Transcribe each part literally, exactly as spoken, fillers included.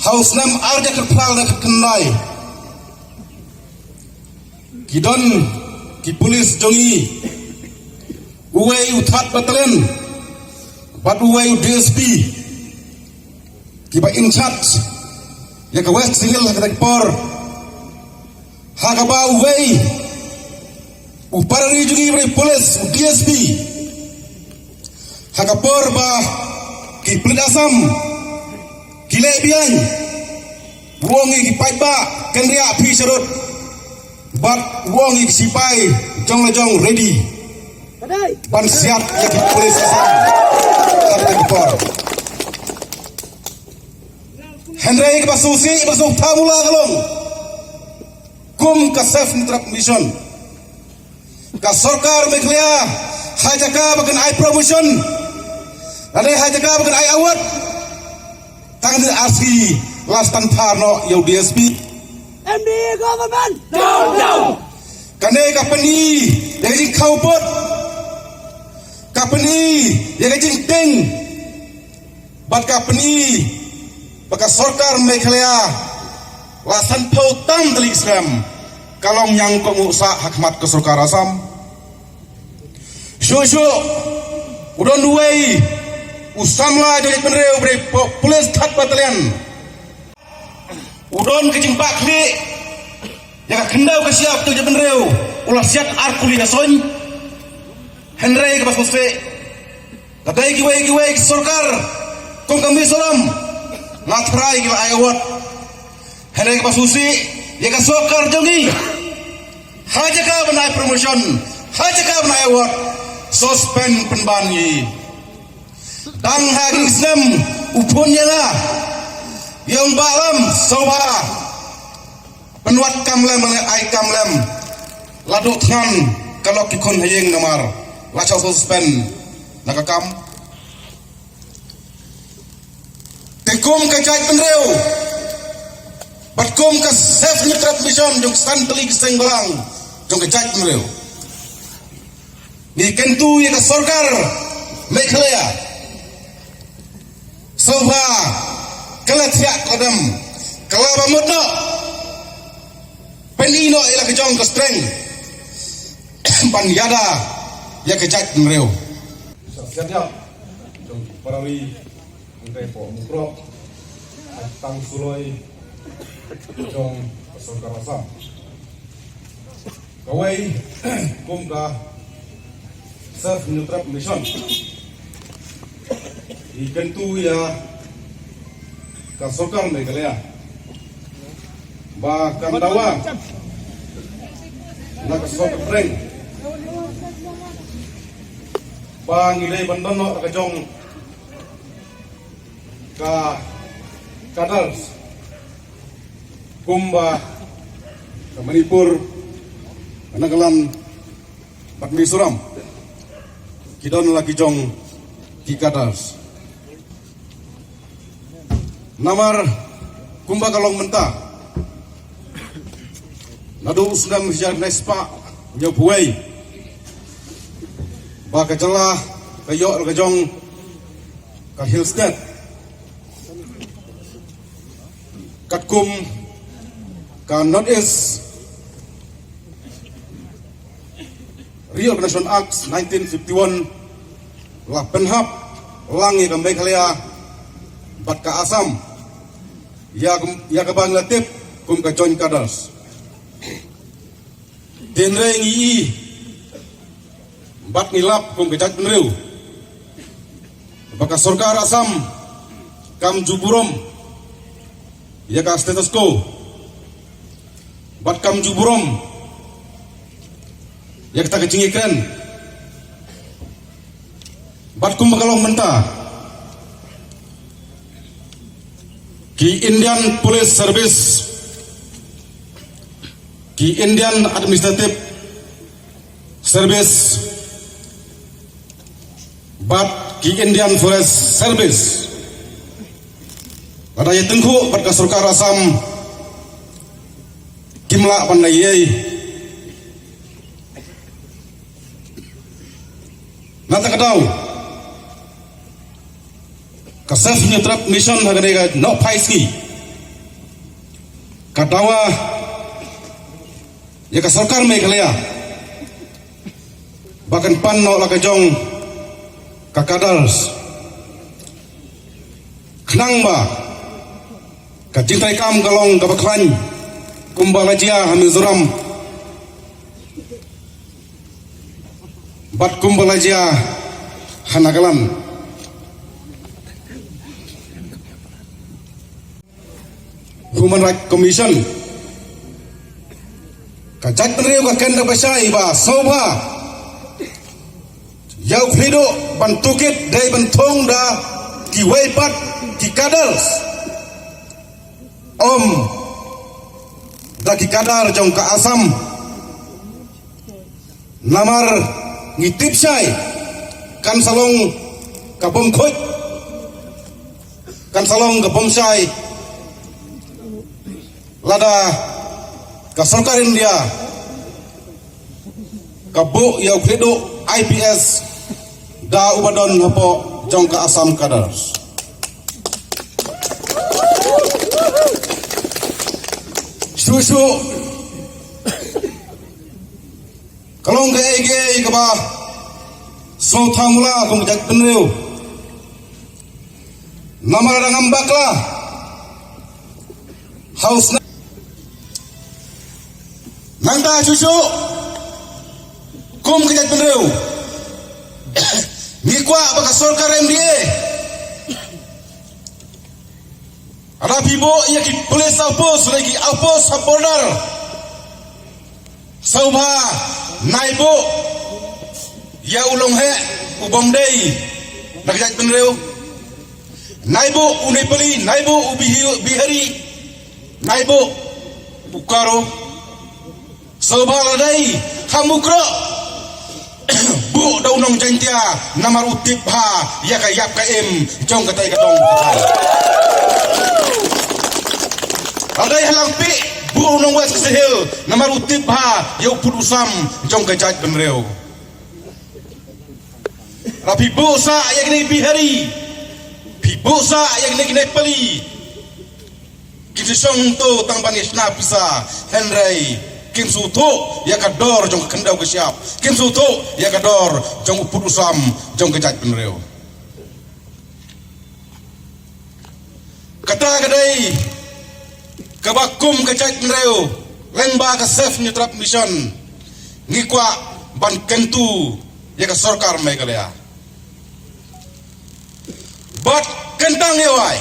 Ha u snem ar hajar khatphra ne khatkhyndai, ki don ki pulit jong ngi, uwei u third battalion bad uwei u D S P, kiba in charge ïa ka West Jaintia Hills ha kata ka por, ha kaba uwei u para ri jong ngi ba dei pulit, u D S P, ha ka por ba ki pulit Assam ki leh biang, u ong ïa ki paidbah, kynriah phi sharud, bad u ong ïa ki sipai jong la jong ready ban siat ïa ki pulit Assam ha kata ka por. Hynrei kaba sngewsih, kaba sngewthuh mula ka long, kum ka Save Newtrep Mission, ka sorkar Meghalaya, ha jaka ba kan ai promotion lane ha jaka ba kan ai award, tang ar sngi la stan phar noh ïa u D S P. M D A government, down, down. Kane ka pyni ïa ka jingkhawpud, ka pyni ïa ka jingtieng, bad ka pyni ba ka sorkar Meghalaya la sanphew tam tylli ki snem ka long ñiangkohnguh sah ha khmat ka sorkar Assam. Shuh shuh u don uwei u samla jong ka jaitbynriew ba dei pu-, pulit third battalion. U don ka jingbakla ïa ka khyndew ka shyiap jong ka jaitbynriew, u la siat ar kuli ka soñ. Hynrei kaba sngewsih, la dei kiwei kiwei ki sorkar kum ka Mizoram, nga tharai ki la ai award. Hynrei kaba sngewsih, ïa ka sorkar jong ngi, ha jaka ban ai promotion, ha jaka ban ai award, suspend pynban ngi. Dang ha ki snem u phone ïa nga, ïa u Bah Lam, sngewbha pynwad kam lem, ai kam lem. La duh thngan ka lok ki khun ha ïing namar la shah suspend na ka kam. Te kum ka jaitbynriew bad kum ka Save Newtrep Mission jong san tylli ki seng balang jong ka jaitbynriew, ngi kyntu ïa ka sorkar Meghalaya, sngewbha, ka la thiah ka la dem, ka la ba mut noh, pyni noh ïa la ka jong ka strength ban ïada ïa ka jaitbynriew. Sa siat ïa jong para ri, ngi dei po Mukroh, tang suloi jong ka sorkar Assam. Kawei, kum ka Save Newtrep Mission, ngi kyntu ïa ka sorkar Meghalaya ba kan dawa na ka sorkar pdeng ba ngi dei ban don noh ka jong ka cadres, kumba ka Manipur, Nagaland bad Mizoram ki don la ki jong ki cadres. Namar kumba ka long mynta, naduh u snem hajar khyndai spah hynñiewphew wei, ba ka jylla ka ïoh la ka jong ka Hill State katkum ka North East Reorganisation Act nineteen fifty-one, la pynhap lang ïa ka Meghalaya bad ka Assam ïa ka, ïa kaba ngi la tip kum ka joint cadres. Hynrei ngi i bad ngi lap kum ka jaitbynriew ba ka sorkar Assam kam ju burom ïa ka status quo bad kam ju burom ïa kata ka jingïakren. Bad kumba ka long mynta, ki Indian Police Service, ki Indian Administrative Service bad ki Indian Forest Service, lada ïatyngkhuh bad ka sorkar Assam, kim lah ban leh ei ei. Na kata ka daw, ka Save Newtrep Mission ha kane ka nohphai sngi Ka dawa ïa ka sorkar Meghalaya ba kan pan noh la ka jong ka cadres, khnang ba ka jingtrei kam ka long kaba khlaiñ kumba la jia ha Mizoram bad kumba la jia ha Nagaland. Human Rights Commission, ka jaitbynriew ka kren da ba shai ba sngewbha ïa u khlieh duh ban tohkit dei ban thung da kiwei pat ki cadres, ym da ki cadre jong ka Assam. Namar ngi tip shai kan sa long ka bym khuid, kan sa long ka bym shai lada ka sorkar India ka buh ïa u khlieh duh IPS da uba don hapoh jong ka Assam cadres. Shuh shuh ka long kaei kaei kaba sngewthuh mula kum ka jaitbynriew. Namar lada ngam bakla ha u snem, nangta shuh shuh kum ka jaitbynriew ngi kwah ba ka sorkar MDA lada phi buh ïa ki police outpost lane ki outpost ha border, sngewbha nai buh ïa u longheh u bym dei na ka jaitbynriew, nai buh u Nepali, nai buh u Bihi-, Bihari, nai buh u Garo. Sngewbha lada dei ha Mukroh buh da u nong Jaiñtia namar u tip bha ïa ka ïap ka im jong katei ka dong. Lada dei ha Langpih buh u nong West Khasi Hills namar u tip bha ïa u pud u sam jong ka jaitbynriew. Lada phi buh sah ïa kine ki Bihari, phi buh sah ïa kine ki Nepali, kim shu shong to tang ban ïa shna pisa, hynrei kim sngewthuh ïa ka dor jong ka khyndew ka shyiap, kim sngewthuh ïa ka dor jong u pud u sam jong ka jaitbynriew. Kata ka dei kaba kum ka jaitbynriew lyngba ka Save Hynñiewtrep Mission ngi kwah ban kyntu ïa ka sorkar Meghalaya. Bad kyntang ïa wai,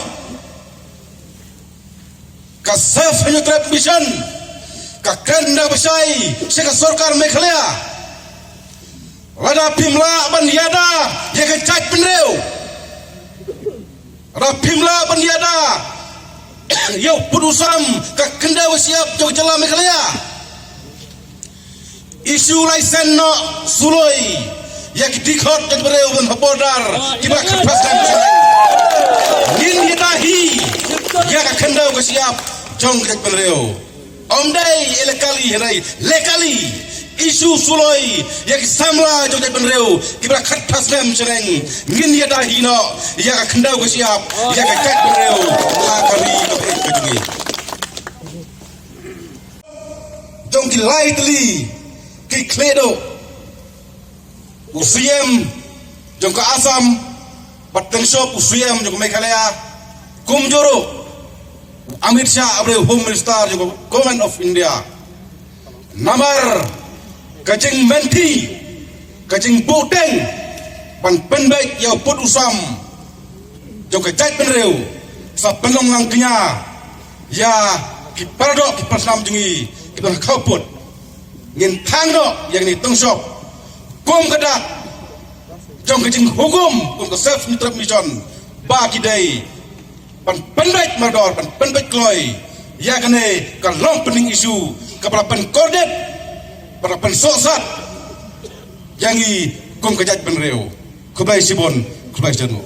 ka Save Hynñiewtrep Mission ka kren da ba shai sha ka sorkar Meghalaya. Lada phim lah ban ïada ïa ka jaitbynriew, lada phim lah ban ïada ïa u pud u sam ka khyndew ka shyiap jong ka jylla Meghalaya, issue license noh suloi ïa ki dkhot jaitbynriew ban ha border kiba khatphra snem. Ngin ïada hi ïa ka khyndew ka shyiap jong ka jaitbynriew. Ym dei illegally hynrei legally. Issue suloi ïa ki samla jong ka jaitbynriew kiba khatphra snem shaneng. Ngin ïada hi noh ïa ka khyndew ka shyiap ïa ka jaitbynriew ha ka ri ka pyrthei ka jong ngi. Jong ki lai tylli ki khlieh duh, u CM jong ka Assam bad tyngshop u CM jong ka Meghalaya, kumjuh ruh u Amit Shah, u Home Minister jong ka Government of India. Namar ka jingmynti, ka jingbuhteng ban pynbeit ïa u pud u sam jong ka jaitbynriew, sa pynlong lang kñia ïa ki paradoh ki parasnam jong ngi kiba khaw pud. Ngin thang noh ïa kine ki tyngshop kum ka dak jong ka jinghukum kum ka Save Hynñiewtrep Mission ba ki dei ban pynbeit mardor, ban pynbeit kloi ïa kane ka long pending issue kaba la pynkordit, ba la pynsohsat ïa ngi kum ka jaitbynriew. Khublei shibun, khublei shibun.